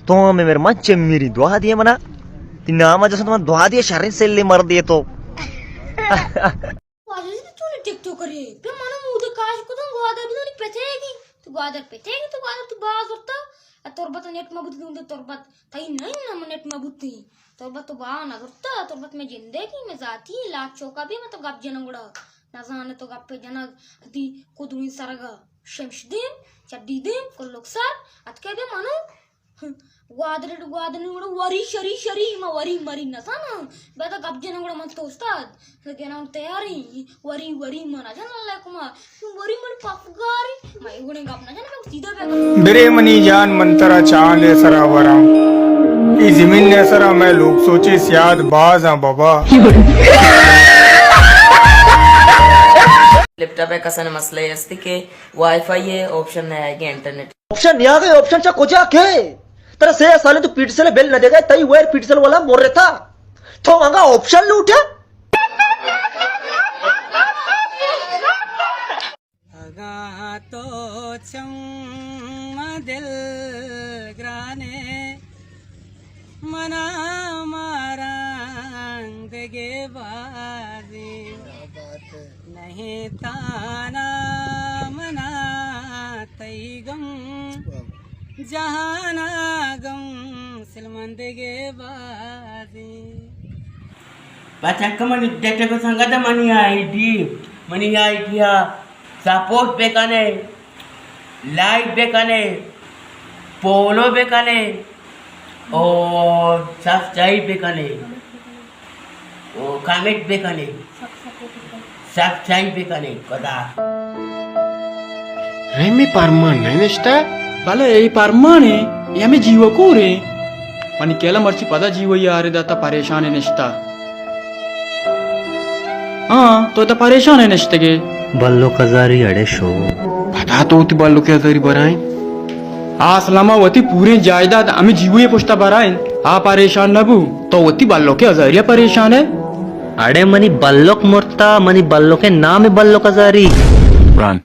تو ہمے مر من چہ میری دعا دیے منا۔ تی نام جسن من دعا دیے، شرین سیلی مردے تو۔ واجہ جی، تو چونیں ٹک ٹاک کرے؟ پہ من مود کاش کتوں گوادر بدونی پتے گی۔ تو گوادر پتے گی، تو گوادر تو باز ورتا۔ ا تربت نیٹ مبوت گی، تربت تئی نہیں نہ من نیٹ مبوتی۔ تربت تو با نہ ورتا، تربت میں جندے گی، میں ذاتی لاچ چوکا بھی میں تو گپ جنگ گڑا۔ نزانے تو گپ جنگ دی کدویں سرگا۔ شمش دیم، چڈی دیم، کلک سر، اتکے بے منو۔ گوادر، گوادر نی گڑا وری شری شری، ما وری مری نزاناں۔ بیا دا گپ جناں گڑا من تو استاد۔ گناں تیاری، وری، وری من اجن اللہ کما۔ وری من پفگاری، ما اے گڑے گپ نہ جناں، سیدھا بیا۔ برے منی جان، من ترا چاند ءِ سرا وراں۔ اے زمین ءِ سرا مئے لوگ سوچے سیاد باز آں بابا۔ لیپ ٹاپ ءِ کسان مسئلہ ہستی کہ وائی فائی ءِ آپشن نہ آئیگے انٹرنیٹ۔ آپشن نیاگے، آپشن چا کجا کے؟ ترا سے سال تو پیٹسل بل نہ دیگا، تئی ویر پیٹسل والا مر رہتا۔ تو انگا آپشن لوٹے؟ اگاں تو چم دل گرانے، منا ماران دگے بازی۔ کیا بات ہے۔ نہیں تانا منا تئی گم، جہانا گم سلمندگے بازی۔ بچک منی ڈیٹک سنگت منی آئی ڈی، منی آئی ڈی ءَ سپورٹ بکنے، لائک بکنے، فالو بکنے اور سبسکرائب بکنے۔ او کمنٹ بکنے، سبسکرائب بکنے۔ خدا۔ رحمی پرمان نہ نشتہ؟ بلے اے پرمان اے، اے ہمیں جیوکور اے۔ منی کیلا مرچی پدا جیوئی آرے داتا پریشان نشتہ۔ ہاں، تو تا پریشان نشتگے۔ بلوک ہزاری اڑے شو۔ پدا تو تی بلوک ہزاری برائیں۔ آ اسلام ءَ وتی پوریں جائیداد ہمے جیوئی ءِ پشت ءَ برا انت۔ آ پریشان نہ بو، تو وتی بلوک ءِ ہزاری ءَ پریشان ئے۔ اڑے منی بلوک مرتا، منی بلوک ءِ نام بلوک ہزاری۔ عمران۔